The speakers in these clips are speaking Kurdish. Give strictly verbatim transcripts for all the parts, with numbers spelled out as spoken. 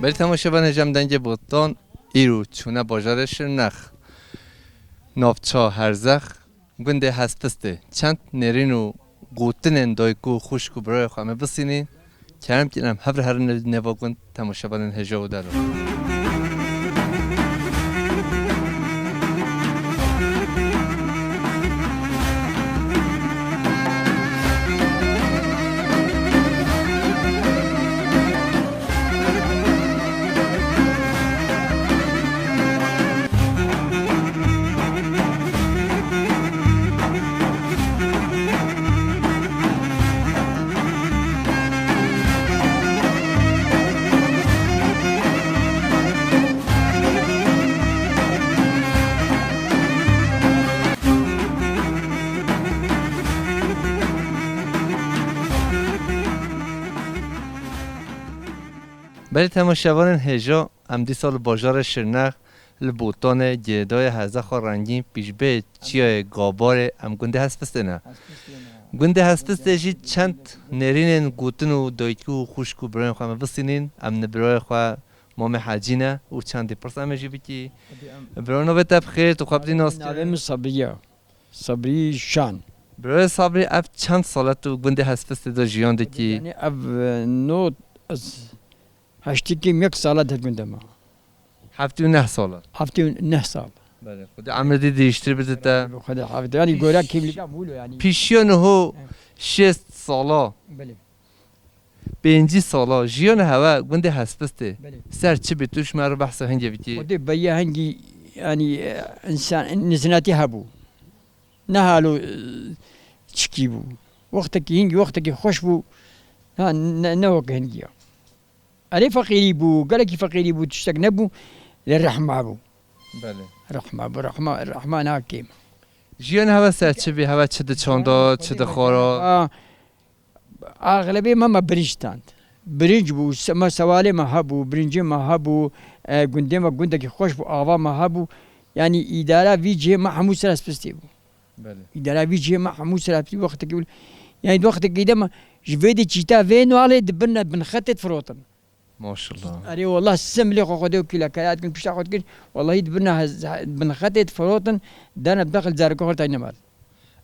Belê temaşevanên hêja, em dengê Botan îro çûne bajarê Şirnex, navça Herzex, gundê Hespistê. Çend nêrîn û gotinên dayik û xwişk û birayê xwe em ê bisînîn. Kerem kirin em hev re herin nêva gund temaşevanên hêja û delal. Belê temaşevanên hêja, em dîsa li bajarê Şirnex, li Botanê, girêdayê Herzexa rengîn, pîşbê çiyayê Gabarê, em gundê Hespistê ne. Gundê Hespistê jî çend nêrînên gotin û dayikî û xwişk û birayên xwe em ê bisînîn, em li birayê xwe Mamê Hecî ne û çendî pirs em ê jî bikî. Bira, navê te bi xêr, tu xwe bidî nas. Navê min Sabriya. Sabrî Şan. Birayê Sabrî, ev çend sal e tu gundê Hespistê de jiyan dikî? Yanî ev, e, no, ez heştê kêm yek sala di gundê me. Heftê û neh sal e? Heftê û neh sal. Belê, Xwedê emrê dî dirêjtir bide te. Xwedê hafide. Yanî gora kêmlîka bûlo yanî. Pîşiya niho şêst sala. Belê. Pêncî sala jiyana hewe gundê Hespistê. Belê. Ser çi bî, tu ji me re behsa hingê bikî? Xwedê beye hingî, yanî, e, însan, nizinatî hebû. Ne halo, e, çikî bû. Wextekî hingî, wextekî xweş bû. Ha, ne, ne weke hingî ya. Erê feqîrî bû, gelekî feqîrî bû, tiştek nebû. Lê rehma bû. Belê. Rehma bû, rehma, rehma na kêm. Jiyan hewe ser çi bî, hewe çi diçanda, çi dixwara? Ha, Axlebê me, me birinc stand. Birinc bû, se-, me sewalê me hebû, birincê me hebû, e, gundê me gundekî xweş bû, ava me hebû. Yanî îdara vî cihê me hemû ser Hespistê bû. Belê. Îdara vî cihê me hemû ser Hespistê wextekî wil-, yanî di wextekî de me ji vê de çîta vê nalê di bin, bin xetê difirotin. Maşallah. Erê wallah, sim lê xwe Xwedê û kîlekaya dikin, pişta xwe dikir. Wallahî di bin hez-, bin xetê difirotin, dene bi daxil zarika xwe tayne mal.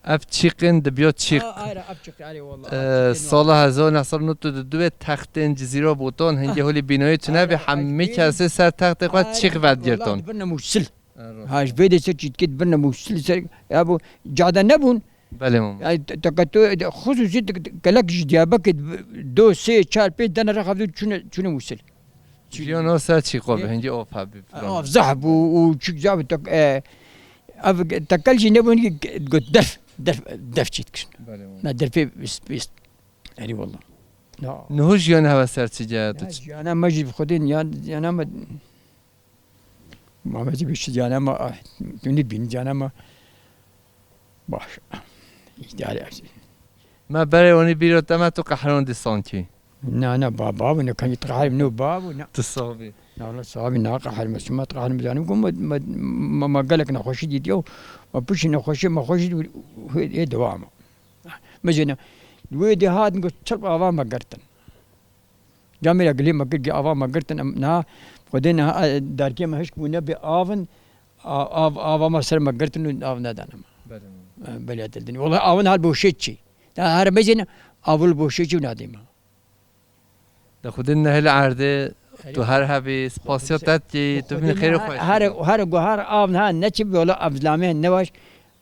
Ev çîqên dibiya çîq. A, ayra, ev çîq, erê wallah, ev Ee, çîqên sala hezar neh sed û nod û du wê textên Cizîra Botan hingê holî bînayê tune Ayra, bê, hemî ev kesê ser textê xwe Ayra, çîq wallah, vedgirtan. Di bin nemûsil. Ha, ji vê de ser çîtkê di bin nemûsil ser, ya bu cade nebûn. Belê mama. Yani te-, teke tu, xusûsî te-, te-, gelek ji Diyarbekir do, sê, çar, pênc dene rexevdû çûne, çûne Mûsil. Jiyan o ser çî xwe bi hingî of hebî filan. Av zehf bû û çik zehf bû, tek-, e, ev tekel jî nebûn ki got derf, derf, derf çî dikirin. Belê mama. Na derfê bîst, bîst. Erî wallah. Ya. Niho jiyan hewe ser çi geye tu? Ya, jiyana me jî bi Xwedê ya, jiyana me Ma me jî bişî cana ma, ah, tu nî bîn cana ma. Baş. Îdare. Me berê onî bîro te me tu qehron dî sankî. Na, na, ba, ba, bu ne kanî tu qehrim, no, ba, bu ne. Tu sax bî. Na, wala sax bî, na qehrim, şima tu qehrim zanim, ku ma, ma, ma, ma gelek nexweşî dît yo. Ma pişî nexweşî, ma xweşî dît, hê, hê dewa ma. Me jî ne, wê dê hatin ku çirp ava me girtin. Camêra gilê me kir, ava me girtin, em niha, Xwedê niha, e, darkê me hişk bûne bê avin, a-, av, ava me ser me girtin û av nedane me. Belê. E, belê te dinî. Wala avin hal boşê çî. Da her mezin avul boşê çî û nadê me. De Xwedê nehêl erdê, tu her hebî, spasiya te dikî, tu bînî xêrê xweş. Her, her guhar av niha neçî bi wala av lamê newaş,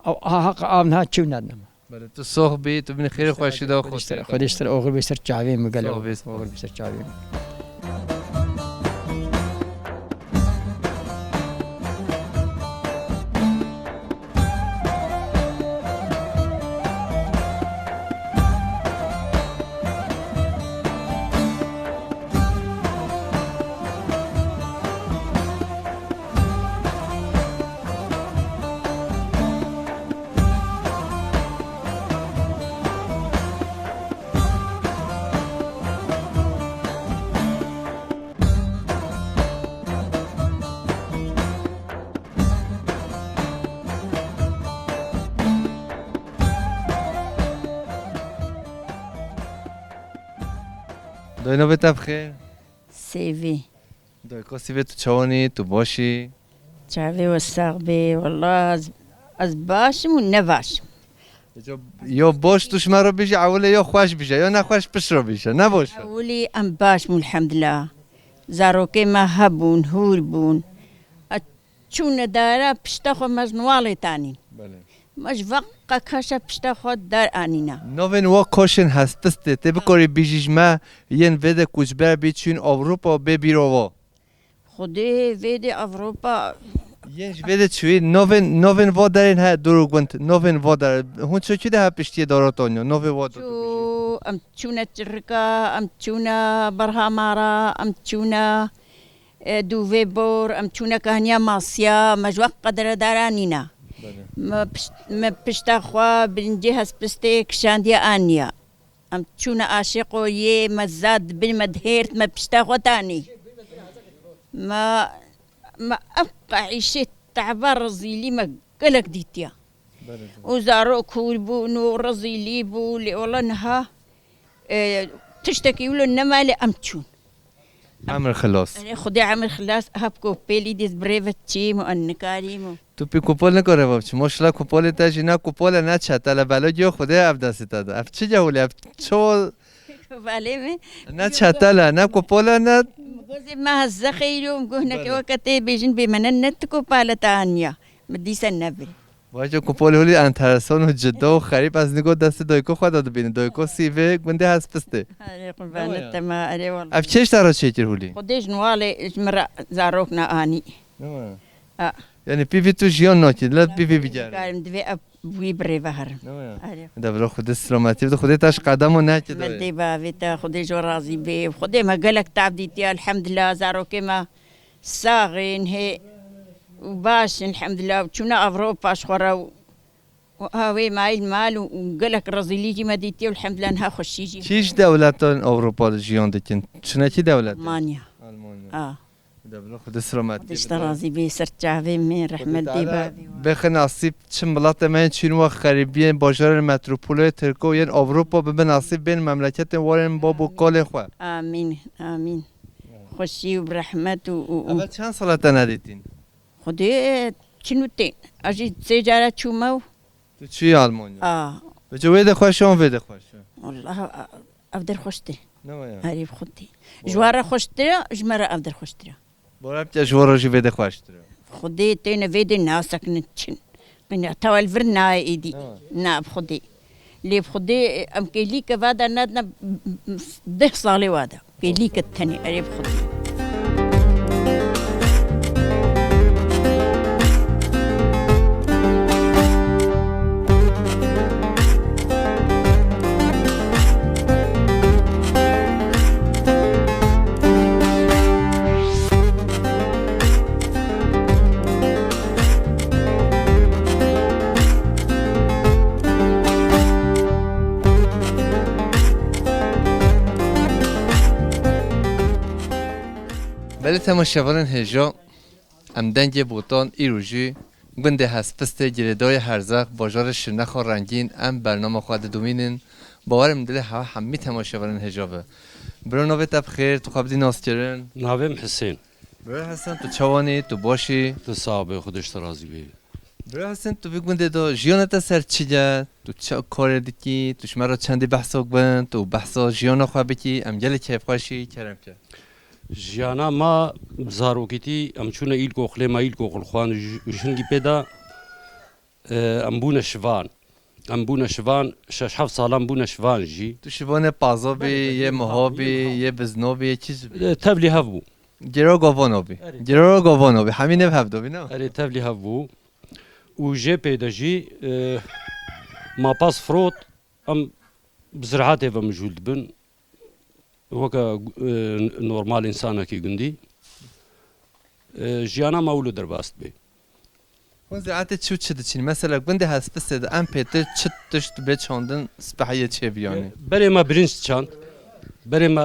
av, ha, haq av niha çî nadane me. Belê, tu sox bî, tu binî xêrê xweşî de Xwedê ji te, Xwedê ji te oxir bê ser çavê min gelo. Sox bî. Oxir bê ser çavê min. Dayê, navê te bi xêr? Sêvî. Dayka Sîvê, tu çawanî, tu başî? Çavê we sax bê, wallah ez, ez baş im û ne baş im. Yo, yo baş tu ji me re bêjî, ewilê yo xweş bêje, yo nexweş pişt re bêje, ne baş e. Ewilî em baş bûn, elhamdulillah. Zarokê me hebûn, hûr bûn. E, çûne dara pişta xwe me ji Newalê tanîn. Belê. Me ji veqa kaşa pişta xwe dar anîna. Navên wa kaşên hespistê, tê bikarî bêjî ji me yên vê de koçber bî çûn Ewropa bê bîra wa. Xwedê vê de Ewropa. Yên ji vê de çûyî, navên, navên va derên he dor û gund, navên va der. Hûn çi çi de he piştiyê dara tanya, navê va dor tu bêjî? Çû, em çûne Çirika, em çûne Berhamara, em çûne, e, Dûvê Bor, em çûne Kahniya Masiya, me ji we qedre dara nîna. Belê. Me pişt-, me pişta xwe bilincê hespistê kişandiye aniya. Em çûne aşê qoriyê, me zad dibin, me dihêrt, me pişta xwe tanî. Me, me ev qehîşê teva rezîlî me gelek dîtiya. Belê. Û zarok hûr bûn û rezîlî bû, lê wela niha, e, tiştekî wilo nema lê em çûn. Emir xilas. Erê, Xwedê emir xilas, hevko pêlî dîz birêve çîm û em nikarîm û. Tu pî kopal nikare va biçî. Maşallah kopalê te jî ne kopal e, ne çetel e. Belo giyo Xwedê ev destê te de. Ev çi ye hûlê? Ev ço Valê min. Ne çetel e, ne kopal e, ne Gozê me hezze xeyr û gohneke Belê. Weke tê bêjin bê me ne, ne tu kopal e te aniya. Min dîse nebin. Vaje ku polê holî enteresan û cida û xerîb, ez nigo destê dayika xwe de dibînim. Dayika Sîvê gundê Hespistê. Erê, qurbanê te me, erê wala. Ev çi ji te re çêkir holî? Xwedê ji Newalê ji min re zarok ne anî. Nema. A. Yani pîvî tu jiyan nakî, li pîvî bigere. Karim divê ev wî birê veherim. Nema ya. Erê. De bila Xwedê selametî bide, Xwedê te ji qedema nekî dayê. Mendê bavê te, Xwedê ji we razî bê. Xwedê me gelek tab dîtiye, elhamdulillah, zarokê me. Saxên hê û baş in, elhamdulillah, û çûne Ewropa ji xwe re û, û ha wê mayîl mal û, û gelek rezîlî jî me dîtiye û elhamdulillah niha xweşî jî. Kî ji dewletan Ewropa de jiyan dikin? Çinekî dewlet? Almanya. Almanya. A. De bila Xwedê selamet Xwedê ji te razî bê, ser çavê me, rehmet dê bavê we. Bêxe nasîb çi miletê me yên çîn wa xerîbiyên bajarên metropolê Tirko yên Ewropa bibe nasîb bên memleketên warên bab û kalê xwe. Amîn, amîn. Xweşî û bi rehmet û, û, û. Eve çend sala te nedîtîn? Xwedê çin û tên. Ez jî sê cara çûme û. Tu çûyî Almanya? A. Peki wê de xweş e, an vê de xweş e? Wallah, a, ev der xweştir e. Ne wa ya? Herî bi Xwedê. Ji wan re xweştir e, ji me re ev der xweştir e. Bora bike ji wan re jî vê de xweştir e. Xwedê têne vê de nasekinin çin. Qîna tewa li vir nayê êdî. Ha. Na, bi Xwedê. Lê bi Xwedê, em kêlîke va de nedine deh salê wa de. Kêlîke tenê, erê bi Xwedê. Belê temaşevanên hêja, em Dengê Botan îro jî gundê Hespistê, girêdayê Herzex, bajarê Şirnexa rengîn, em bernama xwe didomînin. Bawerim dilê hewa hemî temaşevanên hêja be. Biro navê te bi xêr, tu xwe bidî naskirin. Navê min Hisên. Biro Hesen, tu çawanî, tu başî? Tu sax be, Xwedê ji te razî be. Biro Hesen, tu vî gundê de jiyana te ser çi ye? Tu çi karê dikî? Tu ji me re çendî behsa bin, tu behsa jiyana xwe bikî, em gelek keyfxweş î, kerem ke. Jiyana ma zarokîtî, em çûne îlkoxlê, ma îlkoxl xwend, ji-, ji hingî pê de, e, em bûne şivan. Em bûne şivan, şeş heft salan bûne şivan jî. Tu şivanê pazo bî, Belê, yê belê, miho bî, yê miho. Yê bizno bî, yê çi jî bî? E, tevlî hev bû. Gêro govano bî. Erê. Gêro govano bî. Hemî nêv hevdo bî, ne? Erê, tevlî hev bû. Û jê pê de jî, e, ma pas firot, em bi ziraetê ve mijûl dibin. Weke, e, normal însanekî gundî. E, jiyana me wilo derbas dibe. Hûn ziraetê çi û çi diçîn? Mesela gundê Hespistê de em pêtir çi tişt bê çandin spehiyê çêbiyanê? Berê me birinc çand. Berê me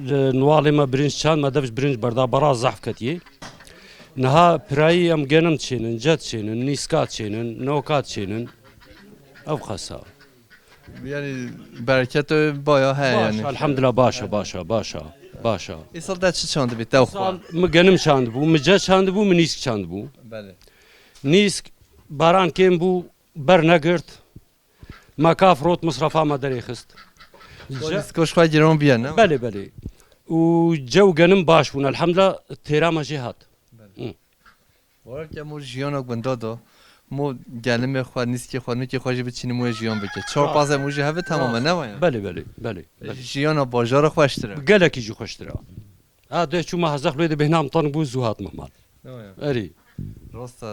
li Newalê me birinc çand, me dev ji birinc berda, bera zehf ketiye. Niha pirayî em genim çênin, cet çênin, nîska çênin, nokat çênin. Ev qesa. Yani bereketa baya heye. Baş, yani. Elhamdülillah, başa, başa, başa. Baş e. Îsal te çi çandibî, te û xwe? Îsal min genim çandibû, min ce çandibû, min nîsk çandibû. Belê. Nîsk, baran kêm bû, ber negirt. Me kaf rot, misrafa me derêxist. Nîsko ji xwe giran bûye, ne? Belê, belê. Û ce û genim baş bûn, elhamdulillah, têra me jê hat. Belê. Hı. Were ke mo jiyana gunda da, mo gelimê xwe, nîskê xwe, nûkê xwe jî biçînî mo yê jiyan bike. Çar pazê mo jî heve temam e, ne waya? Belê, belê, belê, belê. Jiyana bajara xweştir e. Gelekî jî xweştir e. Ha, de çûma Hezex lê de bêhna min tan bû, zû hatime mal. Ne waya? Erê. Rast e.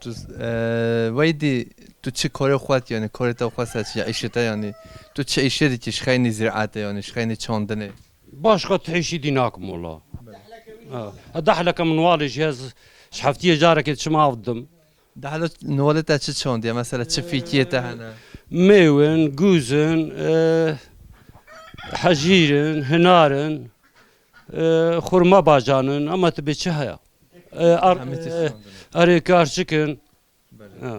Tu, e, weydî tu çi karê xwe, yani karê te xwe seçî, ya îşê te, yani tu çi îşê dikî, ji xeynî ziraetê, yani ji xeynî çandinê? Başqa tu hêşî dî nakim wela. Ha, dehleke min walê jî ez ji heftiyê carekê diçim av didim. Dehle nolê te çi çandiye? Mesela çi fîkiyê te hene? Mêwin, gûzin, e, hejîrin, hinarin, e, xurma bacanin, ama tu bê çi heye? E, ar-, Hemî tişt e, çandin. Erê karçikin. Belê. Ha.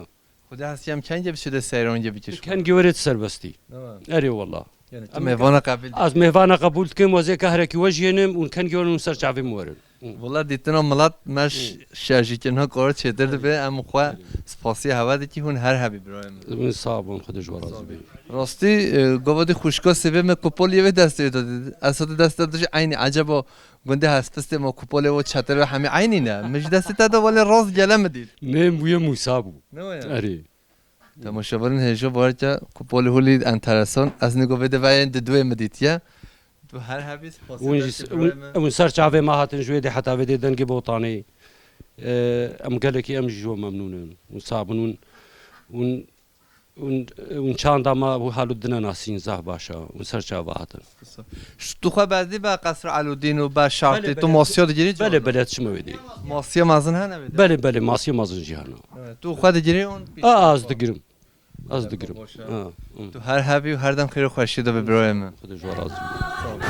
Xwedê hestî em kengê biçî de seyrangê bikir. Kengê werê serbestî. Tamam. Erê wela. Yani tu Em mêvana qebîl dikî. Ez mêvana qebûl dikim, wezê kahrekî we jî yênim û kengê we hûn ser çavê min werin. Hı. Wela dîtina milat me ş-, Hı. şerjîkirina kar çêtir dibe, em xwe spasiya hewe dikî, hûn her hebî birayê min. Min sağ bûn, Xwedê ji we razî be. Rastî, e, gava dî xwişka sêvê me kupoliyê wê destê de dî. Ez hate destê de jî eynî. Eceba gundê hespistê me kupolê we çetir ve hemî eynî ne? Min ji destê te de welê rast gele min dît. Nêm bûye Mûsa bû. Ne waya? Erê. Temaşevanên hêja, bareke kupolê holî enteresan. Ez nigo vê de veyên di duê min dîtiye. Tu her hebî spasî Hûn jî destê s-, birayê hûn, me. Hûn ser çavê me hatin ji wê dê heta vê dê dengê botanê. E, em gelekî em jî ji we memnûn in. Hûn sabin hûn, hûn, hûn, hûn çanda me hû halo dine nasîn zaf baş e. Hûn ser çava hatin. Ş-, tu xwe bezdî be Qesra Elûdîn û be Şartî, Belê, tu belê. Masiya digirî? Belê, belê, çima wê dê. Masiya mezin hene wê de? Belê, belê, masiya mezin jî hene. Evet, tu xwe digirî hûn? A, ez digirim. Ez digirim. Baş e. Ha, hı. Tu her hebî û her dem xêr û xweşî de bi birayê min. Xwedê ji we razî be.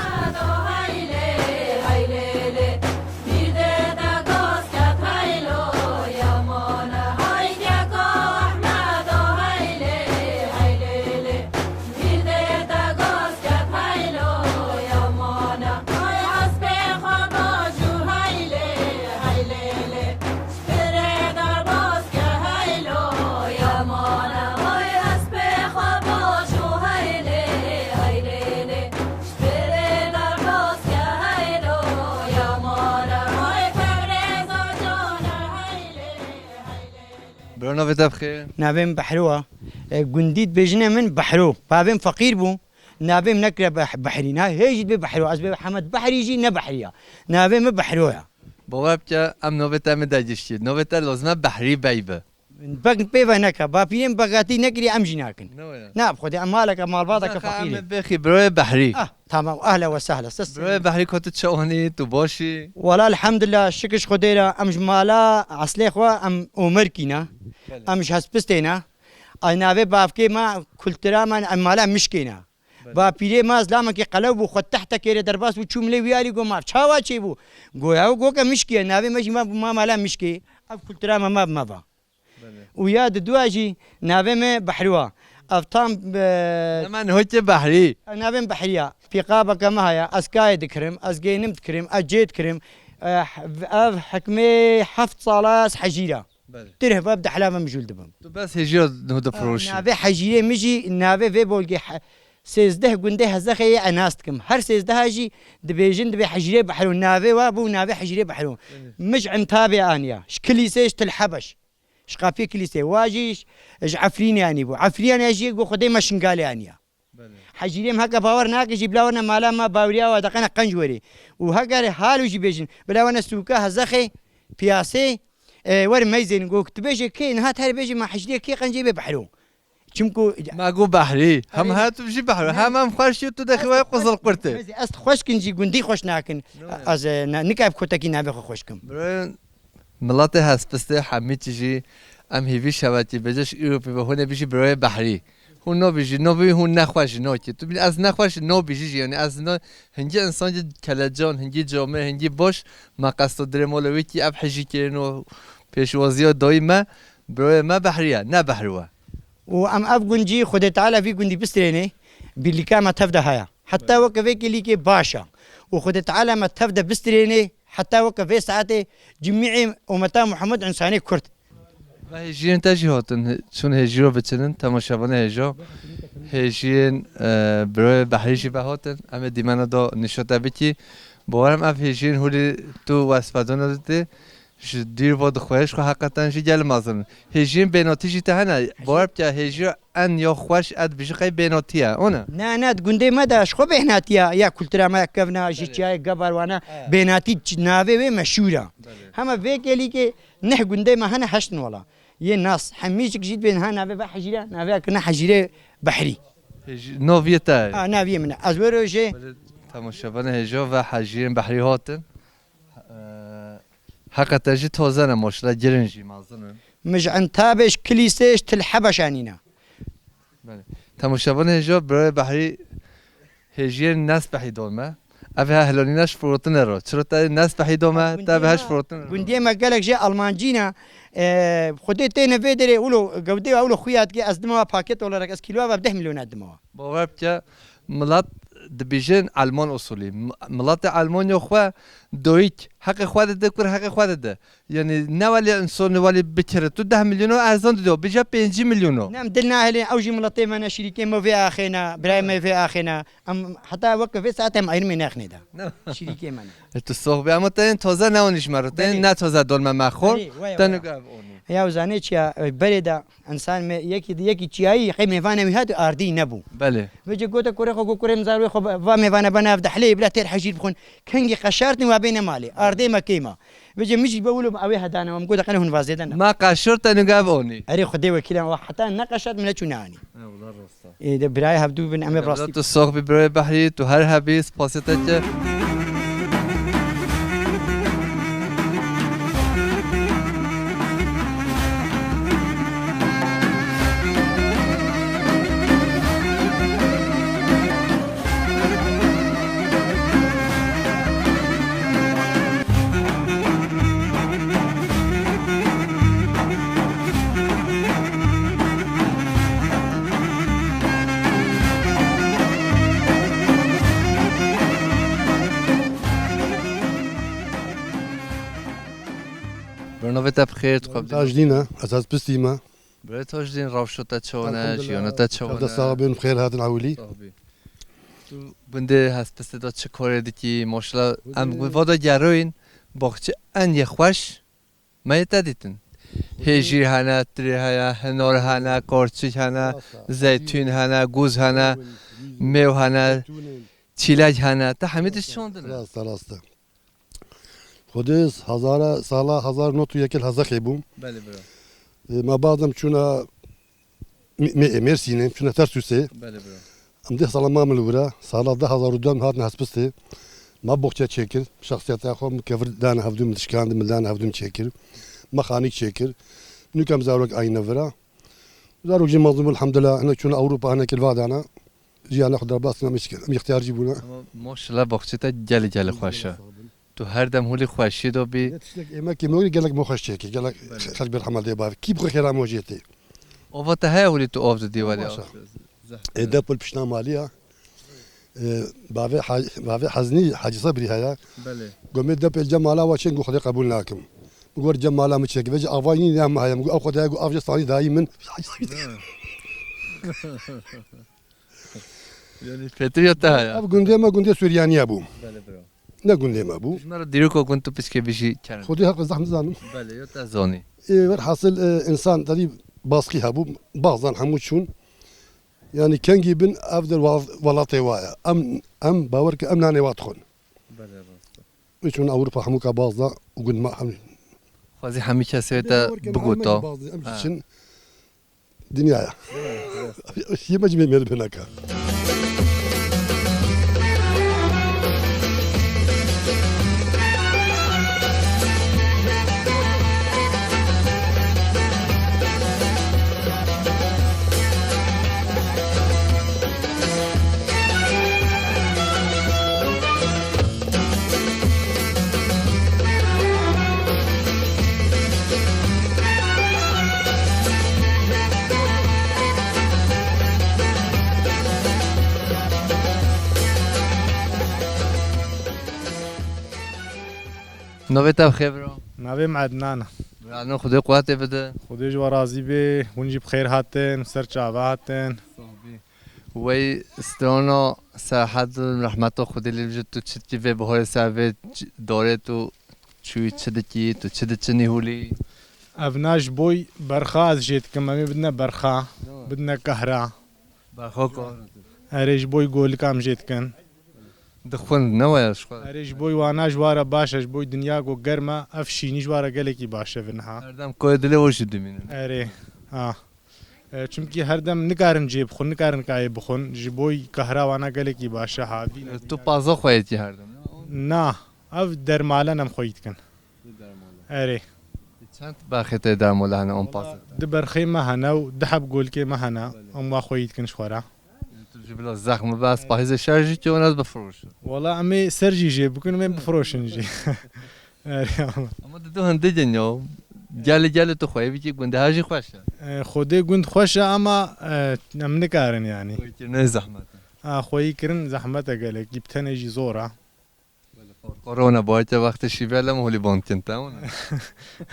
Bro, navê te bi xêr? Navê min Behro e. E, gundî dibêjine min Behro. Bavê min feqîr bû. Navê min nekire Beh-, Behrî. Na, hê jî dibê Behro. Ez bê Hemed Behrî jî ne Behrî ya. Navê min Behro ya. Bawer bike, em navê te min de giştî. Navê te lazim e Behrî Bey be. Bek pê ve neke. Bapîrê min begatî nekirî, em jî nakin. Ne waya? Na, bi Xwedê, em maleke, malbateke Zaxa feqîr e. Em bêxî Biroyê Behrî. Ah, tamam. Ehla we sehla. Ses Biroyê Behrî, ka tu çawanî, tu baş î? Wala elhamdulillah, şikir ji Xwedê re, em ji mala eslê xwe, em Omerkî ne. Belê. Em ji Hespistê ne. Ay navê bavkê me, kultura me, em mala Mişkê ne. Belê. Bapîrê me zilamekî qelew bû, xwe tehtekê rê derbas bû, çû milê wî alî, got, "Ma çawa çêbû?" Goya û goke Mişkî ye, navê me jî me bû, ma mala Mişkê. Ev kultura me, me, me va. Belê. Û ya di dua jî navê me Behrû a. Ev tam, e, Hemen hokê Behrî. Navê me Behrî ya. Pîqabeke me haya, ez kayê dikirim, ez gênim dikirim, ez cê dikirim. E, ev hikmê heft sala ez hecîra. Belê. Tirh ve bi dehla ve mijûl dibim. Tu bes hêjiya nuh difiroşî. Navê hecîrê min jî, navê vê bolgê he-, sêzdeh gundê Hezexê yê, ez nas dikim. Her sêzdeha jî dibêjin, dibê hecîrê Behro. Navê wa bû, navê hecîrê Behro. Belê. Min ji Entabê aniya. Ji Kilîsê, ji Til Hebeş. Ji qapiyê Kilîsê. Wa jî ji, ji Efrînê anî bû. Efrînê jî got, Xwedê me Şingalê aniya. Belê. Hecîrê em heke bawer nake jî bila werne mala me baweriya we deqene qenc werê. Û heke halo jî bêjin, bila werne sûka Hezexê, piyasê, e, werin meyzênin. Got, tu bêje kê, niha te bêje me hecîrê kê qencê bê Behro. Çimku Me got Behrî. Hem Erê. Her tu jî Behro. Ne. Hem em xweş yê tu dexî wayê quzil qurtê. Ez, ez xweş kin jî gundî xweş nakin. Ne. Ez, e, ne, nika bi kotekî navê xwe xweş kim. Bro, Miletê Hespistê hemî tijî em hêvî şevetî bêje ji îro pê ve hûn ê bijî Biroyê Behrî. Hûn nabijî, nabijî hûn nexweş jî nokê. Tu bî ez nexweş nabijî jî, yanî ez na-, hingî insan jî kelecan, hingî camê, hingî boş, me qesto dirê mola wê kî ev hejî kirin û pêşwaziya dayî me, Biroyê me Behrî ye, ne Behrû e. Û em ev gund jî Xwedê Teala vî gundî bistrênê, birlîka me tev de heye. Heta weke vê kêlîkê baş e. û Xwedê Teala me tev de bistirênê heta weke vê saetê cimîê ummeta Muhammed însanê Kurd. Ve hêjiyên te jî hatin, çûn hêjîro biçinin, temaşevanê hêjo. Hêjiyên, e, Biroyê Behrî jî ve hatin. Em ê dîmena do nîşo te bikî. Bawer im ev hêjiyên hûrî tu wesfedona didê. Ji dîr ve dixwêş xwe heqeten jî gelê mezin. Hêjiyên bênatî jî te hene. Bawer bike hêjiya en ya xweş ez dibêjim qey bênatî ye. Ona? Ne, ne, di gundê me de ji xwe bêhnatî ye. Ya kultura me ya kevna, ji çiyayê Gebar wana. Bênatî ç-, navê wê meşhûr e. Belê. Hema vê gelîkê neh gundê me hene heşt in wela. Yê nas. Hemî jik jî dibên ha navê ve hejîre, navê kirine hejîrê Behrî. Hêjî-, nav yê te ye? Ha, nav yê min e. Ez wero jê. Belê, temaşevanê hêjo ve hejîrên Behrî hatin. Ee, heqeten jî taze ne maşallah, girin jî mezin in. Mij entabêj, kilîsêj, til heba şanîna. Belê. Temaşevanê hêjo, Biroyê Behrî hêjiyên nesbehî don me. Ev he hilonîna ji firotine ro. Çiro te nesbehî don me, te ve he ji firotine ro. Gundiyê me gelek jê Almancî ne. E, Xwedê têne vê derê wilo, gewdê wilo xuya dike, ez dima paket olarak, ez kîloya ve deh milyon dima. Bawer bike, milet dibêjin Alman usulî. M-, miletê Almanya xwe doyik, heqê xwe dide, kur heqê xwe dide. Yani ne welê însanê welê bikire. Tu deh milyon o erzan dido, bêje pêncî milyon o. Nem dil nahêlin, ew jî miletê me ne, şirîkê me vê axê ne, birayê me vê axê ne. Em heta weke vê saetê em ayrımê nexnê de. Ne. Şirîkê me ne. E, tu sox be, ama te yên toze ne onî ji me re. Te yên ne toze don me me xo. Erê, waya, waya. Te nuga ev onî. Ya zanê çiya, e, berê de. Însan me yekî, yekî çiyayî qey mêvane wî hat û ardî nebû. Belê. Vêce gote kurê xwe, got, "Kurê min zarokê xwe va mêvane bane ev dehlê, bila têr hejîr bixwin." Kengî qeşartin wa bêne malê. Ardê me keyma. Vêce min jî be wilo ew ê hedane, min gote, "Qene hûn vazêdene." Ma qeşor te nuga ev onî. Erê Xwedê wekîl e, wa heta ne qeşart min neçû neanî. Ê, de birayê hevdû bin, em ê bi rastî. Tu sox bî birayê Behrî, tu her hebî, spasê te ke. Bernavê te bi xêr, tu xwe bidî. Tajdîn e, ez hespistî me. Birê Tajdîn, rewşa te çawa ne, jiyana te çawa ne? Sax bin, bi xêr hatin ewilî. Sax bî. Tu gundê hespistê de çi karê dikî? Maşallah, em va de geroyîn, baxçe en yê xweş. Me yê te dîtin. Hêjîr hene, tirê heye, hinar hene, karçik hene, zeytûn hene, gûz hene, mêw hene, çîlek hene. Te hemî tişt çandine. Rast e, rast e. Xwedê hezara, sala hezar nod û yek li Hezexê bûm. Belê bira. E, me bazem çûna Mê-, Mê-, Mêrsînê, çûne Tersûsê. Belê bira. Em deh sala mam li wira, sala du hezar û du em hatin hespistê. Me boxçe çêkir, şexsiyeta xwe, min kevir dane hevdû, min dişkand, min dane hevdû, min çêkir. Me xanîk çêkir. Nûk em zarok ayîne vira. Zarok jî mezin bûn, elhamdulillah, hinek çûne Ewropa, hinek li va dana. Jiyana xwe derbas kir, em îhtiyar jî bûne. Ama maşallah boxçê te gelê gelê xweş e. Tu her dem hûlî xweşiyê de bî. Ne tiştek êmekê me wî gelek me xweş çêkî, gelek xelk berhema dê bavê. Kî bi xwe xêra me jê tê. Ova te heye hûlî tu ov didî welê? Maşallah. Ê depol pişna malî ya. Ê, bavê ha-, bavê Heznî, Hacî Sebrî heye. Belê. Gomê depê cem mala wa çên gu Xwedê qebûl nakim. Min gor cem mala min çêkî. Vêce ava yî ya min heye. Min gu ev Xwedê gu av jê sanî dayî min. Yanî pêtir ya te heye? Ev gundê me gundê Suryaniya bû. Belê bira. Ne gundê me bû. Ji me re dîroka gund tu piçkê bijî kene. Xwedê heq zehf nizanim. Belê, ya te zanî. Ê, werhasil, e, însan tevî baskî hebû, bazan hemû çûn. Yanî kengî bin ev der wa-, welatê wa ye. Em, em bawer ke em nanê wa dixwin. Belê, rast e. Wê çûn Ewropa hemû ka bazda û gund ma hemî. Xwezî hemî kesê te bigota. Em jî çin. Dinya ya. Yê me cimê mêr bineka. Navê te bi xêr bira? Navê min Ednan e. Bira, Ednan, Xwedê quwetê bide. Xwedê ji we razî be, hûn jî bi xêr hatin, ser çava hatin. Wey strana Serhed, rehmeta Xwedê lê bije, tu çi dikî vê biharê ser vê ç-, darê tu çûyî çi dikî, tu çi diçinî hûlî? Evna ji boy berxa ez jê dikim, em ê bidine berxa, bidine kahra. Berxa kahra. Erê, ji boy golika em jê dikin. Dixwin, ne waya ji xwe? Erê, ji boy wana ji wara baş e, ji boy dinya go germ e, ev şînî ji wara gelekî baş e vê niha. Her dem koyê dilê we jî dimînin. Erê, ha. E, çimkî her dem nikarin cê bixwin, nikarin kayê bixwin. Ji boy kahra wana gelekî baş e, havî ne. E, tu paza xwe yê dikî her dem, ne? Na, ev dermalen em xweyî dikin. Erê. Çend berxê te dermale hene, em paza? Wala, du berxê me hene û du heb golikê me hene. Belê. Em wa xweyî dikin ji xwe re. Tu jî bila zexm bibe, ez pahîzê şer jî kewin, ez bifiroşim. Wala em ê ser jî jê bikin, em ê bifiroşin jî. Erê, ama. Ama didu hindê din ya. Gelê, gelê tu xweyî bikî, gundê her jî xweş e. E, xwedê gund xweş e ama, e, em nikarin yani. Xweyîkirinê zehmet e. Ha, xweyîkirin zehmet e gelek. Bi tenê jî zor e. Belê, korona bayte wextê şîvê lem holî bond kin, tamam mı?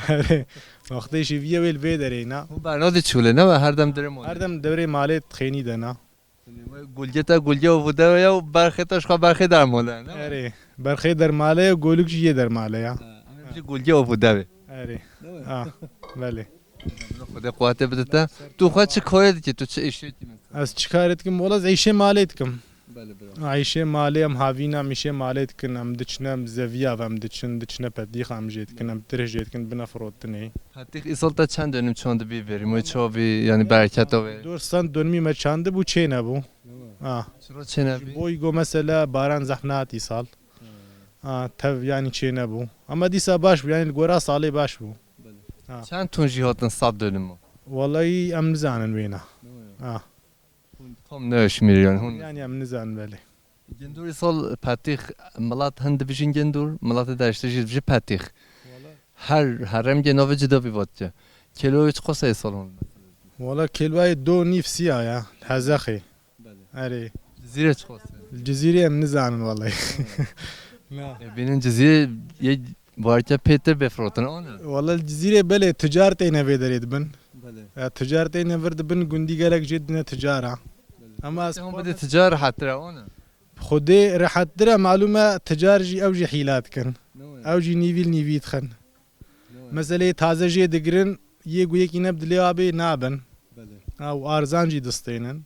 Erê, wextê şîviyê wê li vê derê na. Hûn bernadî çûlê ne ve her dem derê mole. Her dem derê malê xênî de na. Gulgê te gulgê û vudewe ya û berxê te ji xwe berxê dermole, ne? Erê, berxê dermale ye, golik jî yê dermale ya. Ha, em jî gulgê û vudewe. Erê. Değil mi? Ha, belê. Xwedê quwetê bide te. Tu xwe çi karê dikî, tu çi îşê dikî mesela? Ez çi karê dikim? Wala ez îşê malê dikim. Belê bira. Îşê malê em havîna em îşê malê dikin, em diçine, em zeviya ve em diçin, diçine petîxa em jê dikin, em tirh jê dikin, bine firotinê. Petîx îsal te çend dönüm çandibî verî, moy çavî, yani bereketa wê? Dor send dönümî me çandibû, çê nebû. Ha. Çiro çê nebî? Ji boy go mesela baran zehf nehat îsal. Ha, tev yani çê nebû. Ama dîsa baş bû, yani li gora salê baş bû. Belê. Ha. Çend ton jî hatin sed dönüm o? Wallahî em nizanin wêna. Ha. Hûn tam neşmîr yani, hûn. Yani em nizanin belê. Gindor îsal petîx, milat hin dibijin gindor, milatê derişte jî dibijin petîx. Wala. Her heremgê navê cida bî vatke. Kêloyê çiqas e îsal hûn? Wala kêloyê do nîv siya ya, hezexê. Belê. Erê. Cizîrê çiqas e? Cizîrê em nizanin wallahî. Na. E, bînin Cizîrê yê barke pê te bê firotin, o ne? Wallahî Cizîrê belê ticar têne vê derê dibin. Belê. Ya, ticar têne vir dibin, gundî gelek jê dine ticara. Belê. Ama ez hûn bidê ticar rehettir, o ne? Xwedê rehettir e, malûm e, ticar jî ew jî hîla dikin. Ne wê? Ew jî nîvî li nîvî dixin. Ne wê? Meseleyê taze jê digirin, yê ku yekî ne bi dilê abê nabin. Belê. Ha, û arzan jî distênin.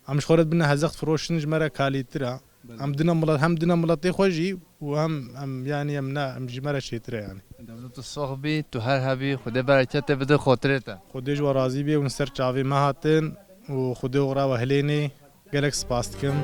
Em ji xwe re dibine hezext firoşin ji me re kalîtir e. Belê. Em dina milet, hem dina miletê xwe jî û hem em, yanî em ne, em ji me re çêtir e yanî. Dewlet tu sox bî, tu her hebî, Xwedê bereketê bide xotirê te. Xwedê ji we razî bê, hûn ser çavê me hatin û Xwedê we re we hilênê. Gelek spas dikim.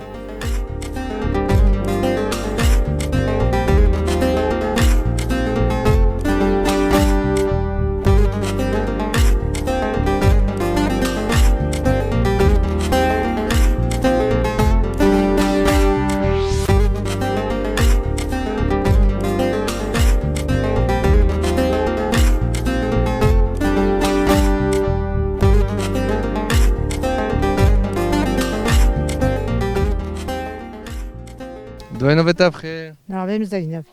Doyê navê te bixêr. Navê min Zeynep.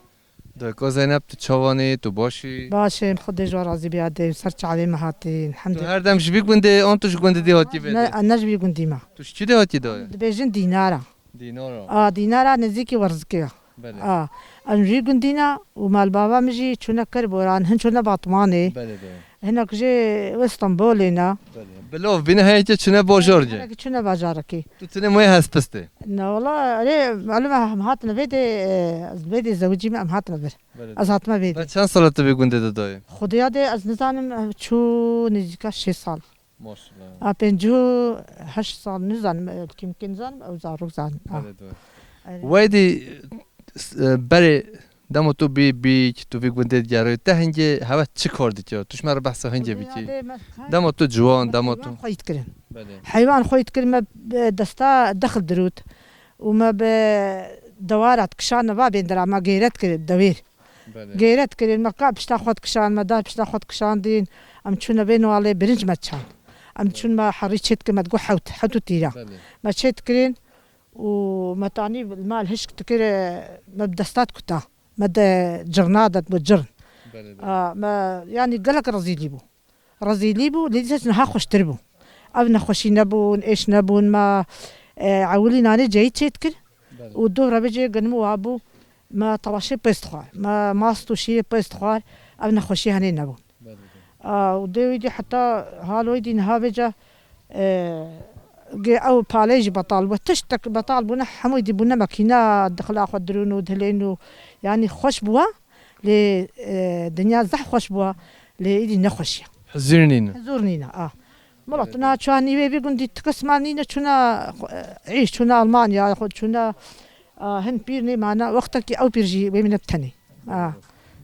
Dayka Zeynep, tu çawanî, tu baş î? Baş im, Xwedê ji we razî bî, dê ser çavê me hatî, elhamdülillah. Tu her dem ji vî gundê an tu ji gundê dî hatî vê? Ne, ne ji vî gundî me. Tu ji kî dê hatî dayê? Dibêjin Dînara. Dînara. A, Dînara nêzîkî Werzikê ye. Belê. A, em ji vî gundî ne û malbava min jî çûne Kerboran, hin çûne Batmanê. Belê, belê. Hinek jî Stenbolê ne. Belê. Bilov bîne heyekê çûne bajarekê. Heyekê çûne bajarekê. Tu tine moyê hespistê. Ne wala, erê, malum em hatine vê de, e, vê de zewicî me em hatine vir. Belê. Ez hatime vê de. Ve çend sala tu vê gundê de dayê? Xudiya de ez nizanim, e, çû nêzîka şêst sal. Maşallah. A, pêncî û heşt sal nizanim, e, kîmkî nizanim, ew zarok zanim. A. Belê, doğru. Erê. Weydî, e, berê dema tu bî bîk, tu vî gundê digerî, te hingê hewe çi kar dikir? Tu ji me re behsa hingê bikî. Xudiya de me Dema tu ciwan, dema tu. Heywan xweyî dikirin. Belê. Heywan xweyî dikirin, me, e, desta dexil dirût. Û me bi dewara dikişan, me va bêndira, me gêret kirin, dewêr. Belê. Gêret kirin, me ka pişta xwe dikişan, me dar pişta xwe dikişandîn. Em çûne vê nalê birinc me çan. Em çûn me herî çêt kirin, me digot hewt, hewt û tîra. Belê. Me çêt kirin û me tanî li mal hişk dikir, me bi desta dikuta. Me de cirna de bû cirn. Belê, belê. A, me, yanî gelek rezîlî bû. Rezîlî bû, lê dîsa niha xweştir bû. Ev nexweşî nebûn, êş nebûn, me, e, ewilî nanê ceyî çêdikir. Belê. Û dû re bêjê genim û abû, me tewaşê pêst dixwar. Me mast û şîrê pêst dixwar. Ev nexweşî henê nebûn. Belê, belê. A, û dê wî dî heta halo wî dî niha vêca, e, ge-, ew palê jî betal bû. Tiştek betal bûne, hemû dî bûne makîna dixila xwe dirûn û dihilên û, yanî xweş bûwa. Lê, e, dinya zeh xweş bûwa. Lê îdî nexweşiya. Hizûr nîne. Hizûr nîne, a. Milet Evet. na çuwa nîvê vî gundî tikis mal nîne çûna, e, îş çûna Almanya, xwe çûna, a, hin pîr nê mana. Wextekî ew pîr jî wê mîne bi tenê. A.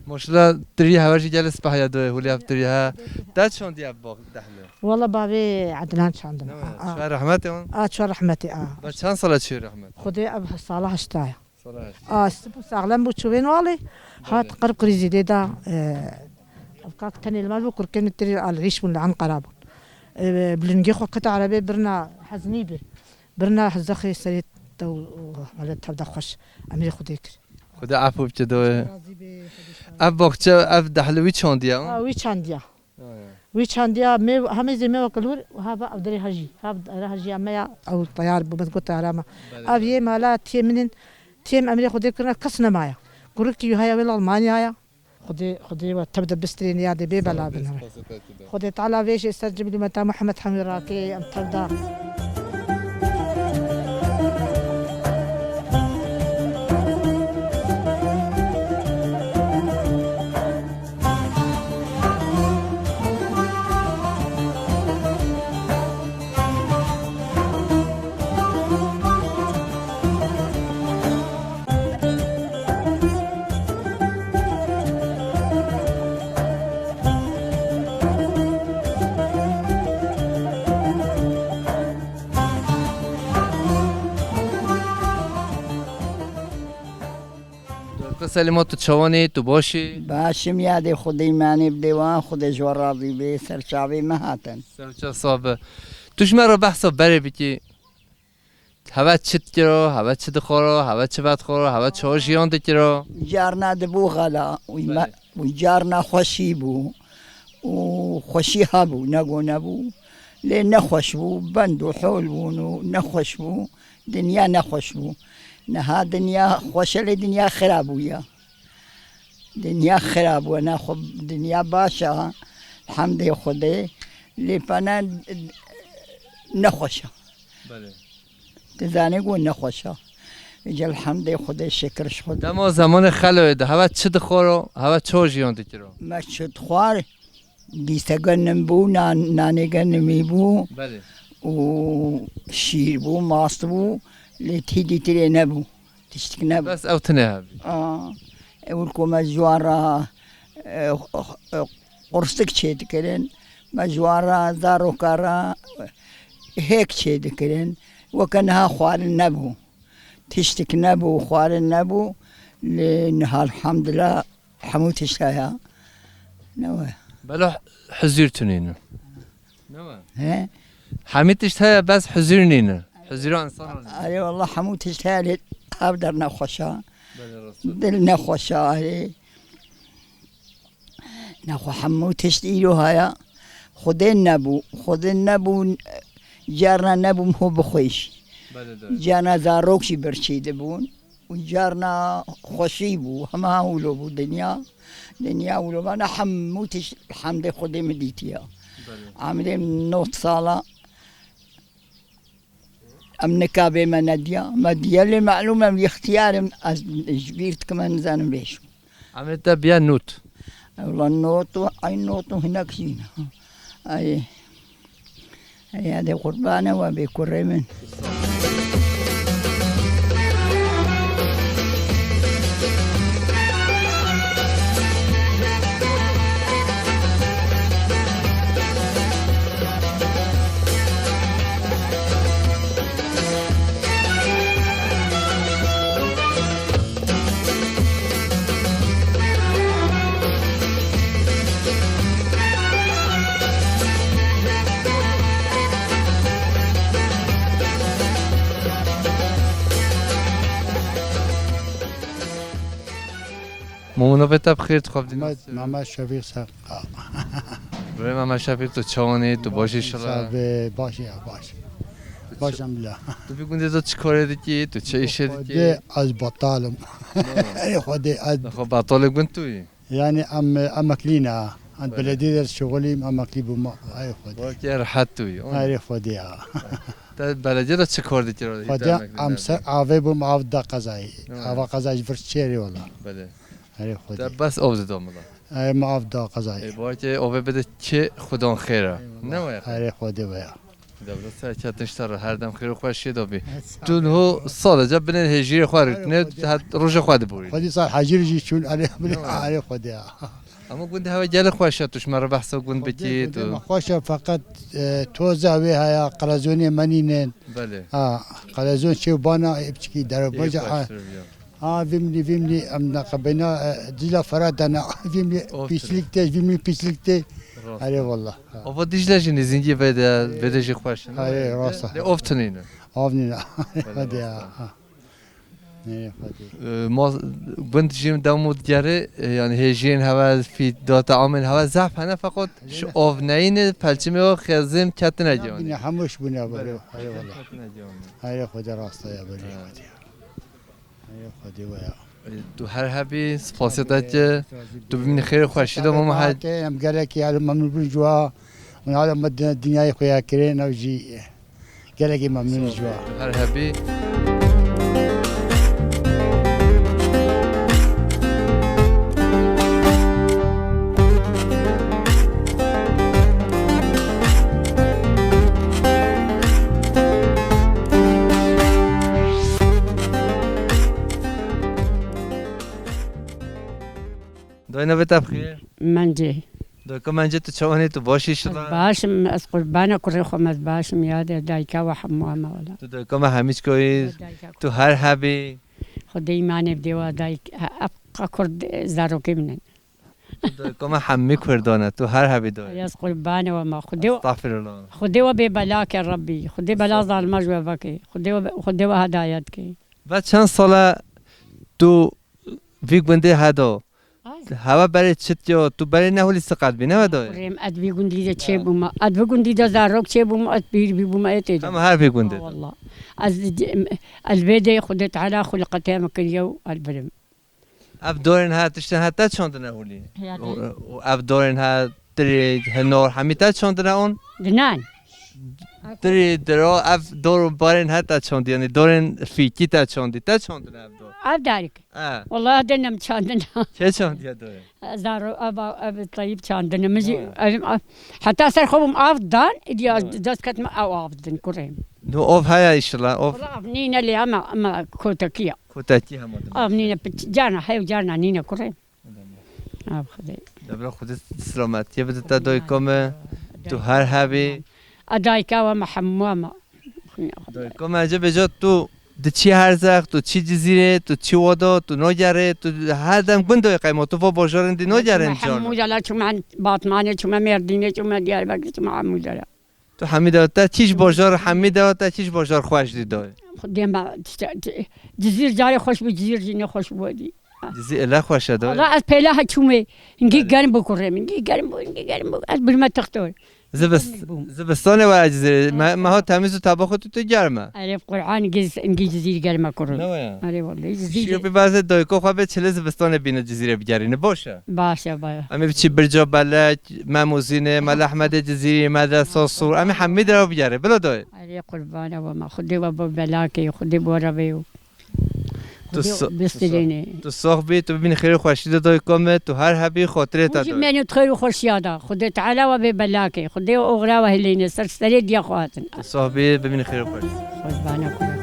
Maşallah, tirî hewa jî gelê spah ya doyê, hûlî ev tirî ha. Te çandî ev bax dehle? Wala bavê Ednan çandin. Ne A, a. Çuwa rehmetê wan? A, çuwa rehmetê, a. Ba çend sala çû rehmet? Xwedê ev sala heşta ya. Sala heşt. A, spû saxlem bû çûvên walê. Hat Belê. qirb krîzî lê da, e, ev kak tenê li mal bû, kurkên tirî al rîş bûn li Enqera bûn. E, bi lingê xwe kete erebê birna heznî bir. Birna hizexê serê te û, û, hele tevda xweş. Emrê Xwedê kir. Xwedê efû bike doyê. Razî bê, Xwedê şad. Ev baxçe, ev dehlê wî çandiye, ha? Ha, wî çandiya. Ha, ya. Wî çandiya me, hemê zê me wekil wir, ha va ev derê hejî. Ha derê hejî me ya, ew teyar bû, me got teyara me. Belê, Ev belê. yê mala tiyê min in, tiyê min emrê Xwedê kirine, kes nemaya. Gurikî wî haya wê li Almanyaya. Xwedê, Xwedê we tev de bistrêne ya dê bê bela bin. Xwedê Teala vêjê ser cibîlî me ta Muhammed hemî rakê em tev da. Dorka Selîma, tu çawan î, tu baş î? Baş im, yadê Xwedê îmanê bidê wan, Xwedê ji we razî bê, ser çavê me hatin. Serçe sabe. Tu ji me re behsa berê bikî. Heve çi dikiro, heve çi dixwaro, heve çi vedixwaro, heve çawa jiyan dikiro? Carna dibû xela, û me-, Belê. û carna xweşî bû, û xweşî hebû, nego nebû. Lê nexweş bû, bend û hol bûn û nexweş bû, dinya nexweş bû. Niha dinya xweş e, lê dinya xira bûye. Dinya xira bû, ne xwe dinya baş e, hemdê Xwedê, lê pene nexweş e. Belê. Dizanê ku nexweş e. Îca li hemdê Xwedê şikir ji Xwedê. Dema zemanê xeloyê de heve çi dixwaro, heve çawa jiyan dikiro? Me çi dixwar, dîse genim bû, nan-, nanê genimî bû. Belê. Û şîr bû, mast bû, lê tî dîtirê nebû. Tiştik nebû. Bes ew tine hebî. A, ewil ku me ji wan re, e, e, qursik çêdikirin, me ji wan re, zaroka re hêk çêdikirin. Weke niha xwarin nebû. Tiştik nebû, xwarin nebû. Lê niha elhamdulillah hemû tişt heye. Ne we? Belo huzur tunîne. Ne we? He? Hemî tişt heye, bes huzur nîne. Huzura insan nîne. Erê wallah hemû tişt heye lê ev der nexweş e. Belê, rast. Dil nexweş e, erê. Nexwe hemû tişt îro haya. Xwedê nebû. Xwedê nebû, carna nebû ho bixwêşî. Belê, doğru. Carna zarok jî birçî dibûn. Û carna xweşî bû. Hema wilo bû dinya. Dinya wilo bana hemû tişt hemdê Xwedê min dîtiya. Belê. Emrê min nod sala. Em nika bê me nediya. Me diye lê melûm em ixtiyar in. Ez ji bîr dikim, em nizanim vêş. Emrê te biya not. Ewla not û eyn not û hinek jî ne. Ay. Ay, hadi qurbane we bê kurê min. Mûmino bê te bi xêr, tu xwe bi dîna Mehmet, Mehmet Şefîq Serqa. Birê Mehmet Şefîq, tu çawan î? Tu baş î inşallah? Sabe, baş ya, baş. Baş, elhamdülillah. Tu vî gundê de çi karê dikî? Tu çi îşê dikî? Xwedê ez betal im. Erê Xwedê ez Xwe betalê gund tu yî? Yani em, emeklî ne. Em Belê. Belediyê de şixulîm, emeklî bûma. Erê Xwedê. Belkî rehet tu yî, o ne? Erê Xwedê ya. Te belediyê de çi kar dikî? Xwedê em ser avê bûm, av da qezayî. Ha. Ava qezayî ji vir çêrê wala. Belê. Erê Xwedê. Te bes av dida mila. Erê me av da qezayî. Ê, belkî avê bide kê xudan xêr e. Eyvallah. Ne waya? Erê Xwedê waya. Dewlet serketin ji te re her dem xêr û xweşiyê de bî. Sağ ol. Tu niho salece binê hêjiyê xwe rûtine, Xwedê. Her roja xwe diborî. Xwedî sar hecîr jî çûn, erê, Yo. Erê Xwedê ya. Ama gundê hewe gelek xweş e, tu ji me re behsa gund bikî, Gundê tu. Me xweş e, feqet, e, toza wê heye, qelezonê me nînin. Belê. Ha, qelezon çê û bana, ê piçikî derebaja, Ê ha. Xweş rû ya. Ha, vimlî, vimlî, em neqebeyna, e, Dîla Ferat dana, vimlî Of, pîslik tê, vimlî pîslik tê. Rast. Erê wallah. Ha. Ava Dîcle jî nêzîngî vê de, vê de jî xweş in. Erê, rast e. Lê of tunîne. Av nîne. Hadi ya. Ha. Nê, hadi. E, ma gund jî dewam û digerê, e, yani hêjiyên hewe, fî data amên hewe zehf hene, feqet ji of neyîne, pelçimê o xezim ketine giyanî. Bine, hemûş bûne, Belê. Erê wallah. Ketine giyanî. Erê Xwedê rast e ya, belê Ha. Xwedê. Ey Xwedê we ya. Tu her hebî, spasiya te ki tu bimînî xêr û xweşî de mama her. Em gelekî hala memnûn bûn ji we. Hûn hala me di-, dinyayê xwe ya kirin, ew jî gelekî memnûn ji we. Tu her hebî. Dayê navê te bi xêr? Mence. Dayka Mence, tu çawan î, tu baş î inşallah? Baş im, ez qurbana kurê xwe me, ez baş im ya de, dayka we hemû hema wala. Tu dayka me hemî çikoyî, Dayka tu her hebî. Xwedê îmanê bidê wa dayk, e, ev qa kurd, e, zarokê min in. Tu dayka me hemî kurdan e, tu her hebî dayê. Ez qurbane we me. Xwedê, Estağfirullah. Xwedê we bê bela ke Rebbî. Xwedê bela Estağfirullah. Zalima ji we veke. Xwedê we, Xwedê we hedayet ke. Ve çend sal e tu vî gundê heda? Ay. Hewe berê çit yo, tu berê nehulî siqet bî, ne ve dayê? Kurê min, ez vî gundî de çêbûma. Ez vî gundî de zarok çêbûma, ez pîr bîbûma, ê tê de. Em her vî gundê de. Ha, wallah. Ez, ez vê de Xwedê Teala xulqetê min kiriye û ez birim. Ev dorên he, tiştên he te çandine holî? Ya, û, û ev dorên he, tirê, hinor, hemî te çandine on? Dinan. Tirê, diro, ev dor û barên he te çandî, yanî dorên fîkî te çandî, te çandine ev dor? Ev darik. E. Wala de nem çandine. Kê çandiye dorê? Zaro, ev, ev Tayyip çandine. Min jî, Ha. ev, ev, heta ser xwe bûm av dan, îdiya Evet. dest ketme ew av din kurê min. No ov heye inşallah, ov. Wala av nîne lê ama, ama kotekiya. Kotekî hema din. Av nîne, carna hev, carna nîne kurê. Av Xwedê. Debra Xwedê silametiyê bide te dayika me. Tu her hebî. A dayika we me hemû me. Dayika me, ece bêja tu diçî herzex, tu çî Cizîrê, tu çî wada, tu nagerê, tu her dem gund dayê qeyma, tu va bajarên dî nagerên Çûme can. Hemû jala, çûme Batmanê, çûme Mêrdînê, çûme Diyarbekirê, çûme hemû jala. Tu hemî de te çî ji bajar, hemî de te çî ji bajar xweş dî dayê? Xwedê me, işte, Cizîr carê xweş bû, Cizîr jî ne xweş bû dî. Cizîr ele xweş e dayê. Allah ez pêla ha çûme, hingî Belê. germ bû kurê min, hingî germ bû, hingî germ bû. Ez birme textor. Zivist-, Germ bûm. Zivistanê waya Cizîrê. Me-, meha temîz û teba xwe tu, tu germ e. Erê Qur'an, hingî, hingî Cizîr germ e kurê. Ne waya? Erê wallahî Cizîr. Şiyo pê bazê dayko xwe bê çilê zivistanê bîne Cizîrê bigerîne. Baş e? Baş e, baş e. Em ê biçî Birca Belek, Mem û Zînê, Mele Ehmedê Cizîrî, Medresa Sûr. Em ê hemî dira bigerê. Bila dayê. Erê qurbana we me. Xwedê we bo belakê, Xwedê bo revê û Tu Xwedê so-, tu so-, bisilênê. Tu sox bî, tu bibînî xêr û xweşî de dayka me, tu her hebî xatirê te Hûn jî dayê. Menû xêr û xweşiya da. Xwedê Teala we bê belakê, Xwedê we oxira we hilêne, ser serê diya xwe hatin. Tu sox bî, bibînî xêr û xweşî. Qurbana kurê.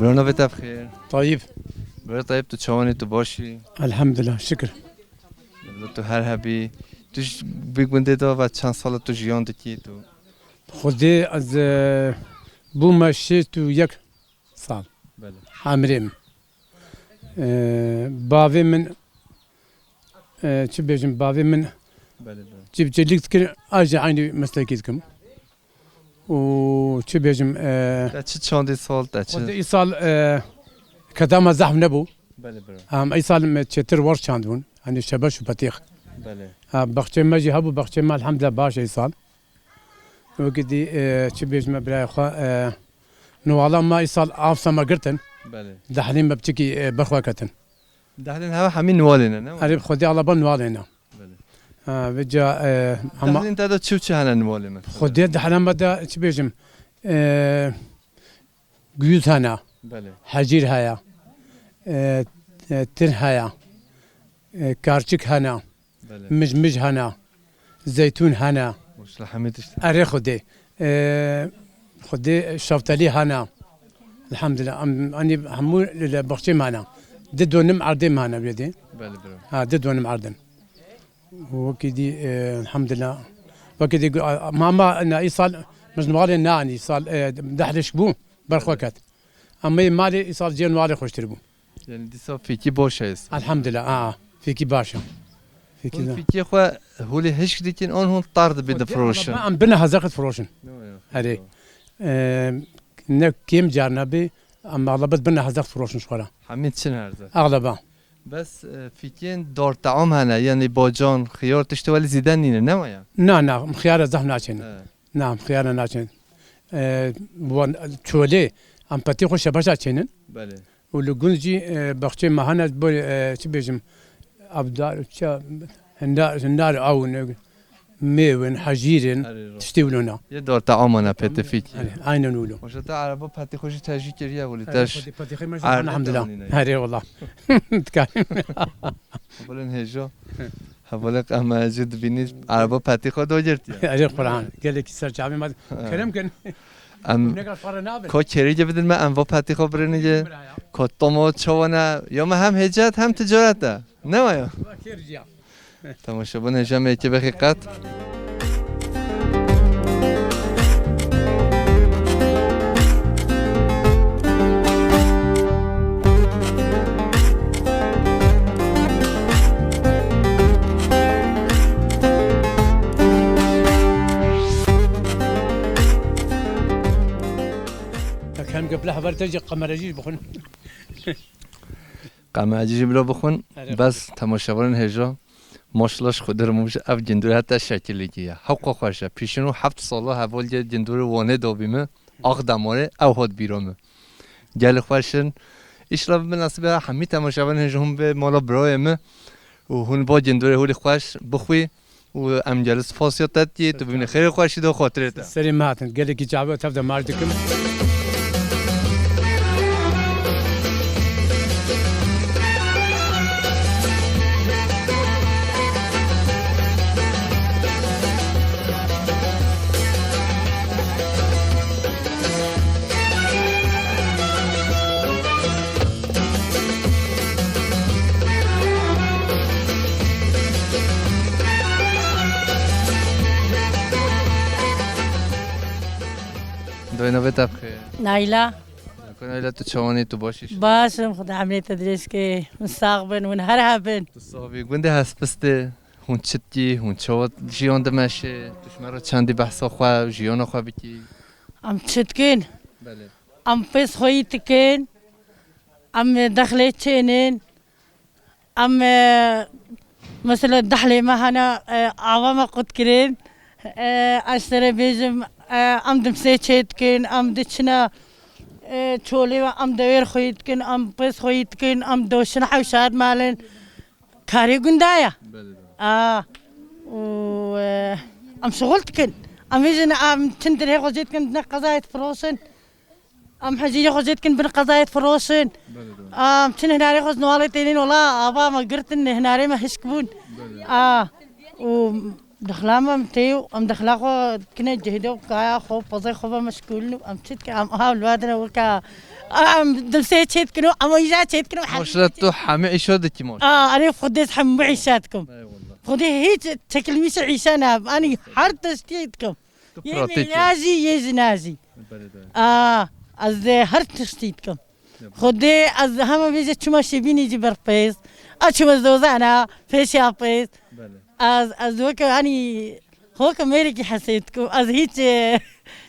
Bro, navê te bi xêr? Tayyip. Bro Tayyip, tu çawan î, tu baş î? Elhamdulillah, şikir. Bro, tu her hebî. Tu ji vî gundê de ve çend sal e tu jiyan dikî tu? Xwedê ez, e, bûme şêst û yek sal. Belê. Emrê min. E, bavê min, e, çi bêjim, bavê min Belê, belê. çiftçilik dikir, ez jî eynî meslekî dikim. Û çi bêjim, e, Te çi çandî sal, te çi? Xwedê îsal, e, keda me zehf nebû. Belê, bro. Em îsal me çêtir war çandibûn. Hani şebeş û petîx. Belê. Ha, baxçê me jî hebû, baxçê me elhamdulillah baş e îsal. Wekî dî, e, çi bêjime birayê xwe, e, niwala me îsal avsa me girtin. Belê. Dehlên me biçikî, e, berxwe ketin. Dehlên heve hemî niwalê ne, ne? Erê, bi Xwedê alaba niwalê ne. Belê. Ha, vêca, e, ama Dehlên te de çi û çi hene niwalê me? Xwedê dehla me de çi bêjim, e, guyûz hene, Belê. hecîr heye, e, e, tir heye, e, karçik hene, Belê. mij mij hene, zeytûn hene. Maşallah, hemî tişt. Erê Xwedê. E, Xwedê şeftelî hene. Elhamdulillah. Em, anî hemû li, li baxçê me hene. Di donim erdê me hene wê dê. Belê, bro. Ha, di donim erdin. Wekî dî, e, elhamdulillah. Wekî dî gu-, a, ma, ma, na, îsal, min ji nivalê na, îsal, e, deh leş bû, berxwe ket. Ama malê îsal cê nivalê xweştir bû. Yani dîsa fîkî boş e îsal. Elhamdulillah, a, fîkî baş e. Fîkî Hûn da. fîkiyê xwe hûlê hişk dikin, an hûn tar dibî Xwedê difiroşin. Alaba em bine hezar qet firoşin. Ne ya, Erê. fîkî. E, ne kêm car nabê, em alaba bine hezar qet firoşin ji xwe re. Hemî çin herze. Alaba. Bes, e, fîkên dar team hene, yani bacan, xiyar, tiştê welî zîde nîne, ne waya? Na, na, em xiyara zehf naçênin. He. Na, em xiyara naçênin. E, wan çolê, em petî xwe şebeşa çênin. Belê. Û li gund jî, e, baxçê me hene, ji bo, e, çi bêjim, abdar, ça, hindar, hindar awin, Mêwin, hecîrin, Erê, ro. tiştê wilo na. Yê dor te amana pê te fîkî. Erê, aynen wilo. Hoşa te araba petî xwe jî te jî kiriye wili Erê, te ş-, petî, petî xwe me jî, araba elhamdülillah. danîne. Erê, wallah. Dikar. Hevalên hêja. Hevalek em jî dibînî araba petî xwe do girtiye. Erê, Quran. Gelekî serçavê me. Ha. Kerem kin. Em Nega para nabin. Ko kerî bidin me, em va petî xwe birinî ye. Biraya. Ko tomo çawa ne. Ya me hem hêcet hem ticaret e. Ne waya? Temaşevan hêja me yekê bexî qet. Kem gep li heval te jî qemerejî bixwin. Qamacî jî bila bixwin, Erê. Bes temaşevanên hêja, maşallah ji Xwedê re min ji ev gindûrê heta şekilî giya. Hewqa xweş e. Pîşin û heft sala heval gê gindûrê Wanê dabî min, ax demarê ew hat bîra min. Gelê xweş in. Îşla bi nasîbê hemî temaşevanên hêja hûn bê mala birayê min û hûn ba gindûrê hûlî xweş bixwî. Û em gelî spas ya te dikî, tu bibînî xêrê xweşî de xatirê te. Serê me hatin, gelekî çawa tev de marş dikim. Doyê navê te bixêr. Nayla. Nako Nayla, tu çawan î, tu baş î? Baş im, Xuda emrê te dirêj ke. Hûn sax bin, hûn her hebin. Tu sax bî. Gundê Hespistê, hûn çi dikî, hûn çawa jiyan dimeşê? Tu ji me re çendî behsa xwe, jiyana xwe bikî? Em çi dikin? Belê. Em pês xweyî dikin. Em dexlê çênin. Em, e, mesela dehlê me hene, e, ava me qut kirin. E, ez sere bêjim, e, em dimsê çê dikin, em diçine, e, çolê me, em dewêr xweyî dikin, em pês xweyî dikin, em doşin hewşar malin. Karê gunda ye. Belê, belê. A, û, e, em şixul dikin. Em vêjin, em çin dirhê xwe jê dikin, ne qezayê difiroşin. Em hecîrê xwe jê dikin bin qezayê difiroşin. Belê, belê. Em çin hinarê xwe ji niwalê tênin, wela ava me girtin, hinarê me hişk bûn. Belê. A, û Dixla me em tê û em dixla xwe dikine cihde û kaya xwe, pozê xwe ve meşgûl in û em çi dikin, em aha li wadine weke, em dimsê çê dikin û em îja çê dikin û Maşallah, tu hemî îşo dikî maşallah. A, erê Xwedê ez hemû îşa dikim. Eyvallah. Xwedê hiç çekilmîşe îşa nabim. Anî her tiştî dikim. Tu Yê pratik mêra jî, yê jina jî. Belê, belê. A, ez ê her tiştî dikim. Belê. Xwedê ez hema bêje çima şêbînî jî ber pêz. A çima ez dozana, pêşiya pêz. Belê. Ez, ez weke, anî, weke mêrekî hesê dikim. Ez hiç, e,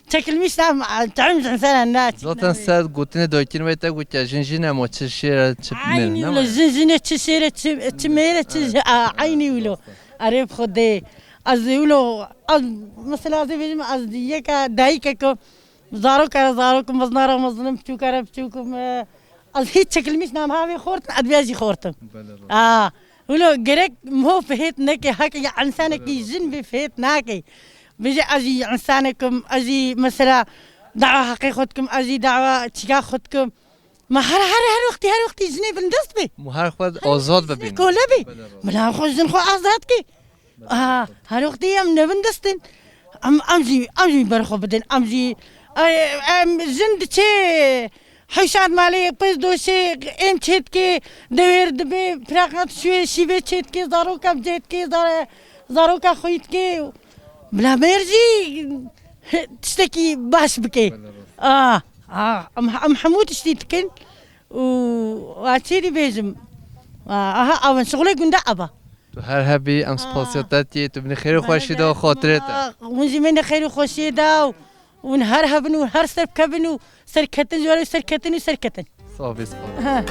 çekilmîş nam, tam ji insana naçî. Zaten ser gotinê dayikên we te gotiye, jin jin e, ma çi şêr e, çi mêr e, Eynî ne wilo, ma? Jin jin e, çi şêr e, çi, çi mêr e, çi, Evet, a, evet, eynî wilo. Rast e. Erê bi Xwedê. Ez wilo, ez, mesela, ez ê bêjim, ez yeka dayikek im. Zarok e, zarok im, mezin e, mezin im, piçûk e, piçûk im, e, ez hiç çekilmîş nam havê xortin, ez vê jî xortim. Belê, rast. A, wilo gerek miho fihêt neke, heke ya insanekî Belê, rast. Jin bê fihêt nake. Bêje ez jî insanek im, ez jî mesela dawa heqê xwe dikim, ez jî dawa çîka xwe dikim. Ma her, her, her wextî, her wextî jinê bindest be. Mu her xwe azad bibîn. Kole be. Belê, rast. Bila xwe jin xwe azad ke. Aha, her wextî em nebin destin. Em, em jî, em jî ber xwe bidin. Em jî, e, em, jin diçe hewşan malê, pêz doşê, êm çêtkê, dewêr dibe, piraqat şûyê, şîvê çêtkê, zaroka bi cêtkê, zar-, zaroka xwîtkê. Bila mêr jî tiştekî baş bike. Ah, ah, em, em hemû tiştî dikin. Û a çêdî bêjim. Ah, aha, ew in şixulê gunda eba. Tu her hebî, em spasiya te dikî, tu binê xêr û xweşî de û xatirê te. Hûn jî mênê xêr û xweşiyê de û hûn her hebin û her serkevin û serketin, ji we re serketin û serketin. Sax bî, spas. Ha.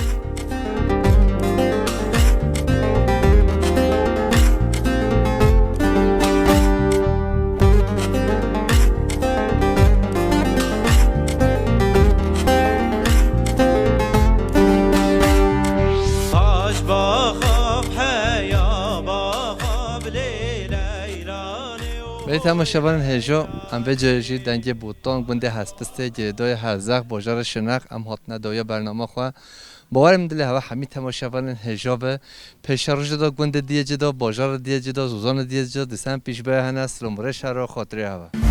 Taş baxab heya baxab lê leylanê o. Belê temaşevanên hêja, em vê carê jî dengê Botan, gundê Hespistê, girêdayê Herzex, bajarê Şirnex, em hatine dawiya bernama xwe. Bawerê min dilê heve hemî temaşevanên hêja be. Pêşerojê de gundê diyê cida, bajarê diyê cida, zozanê diyê cida, dîsan pîş baya hene, silamerê şer û xatirê heve.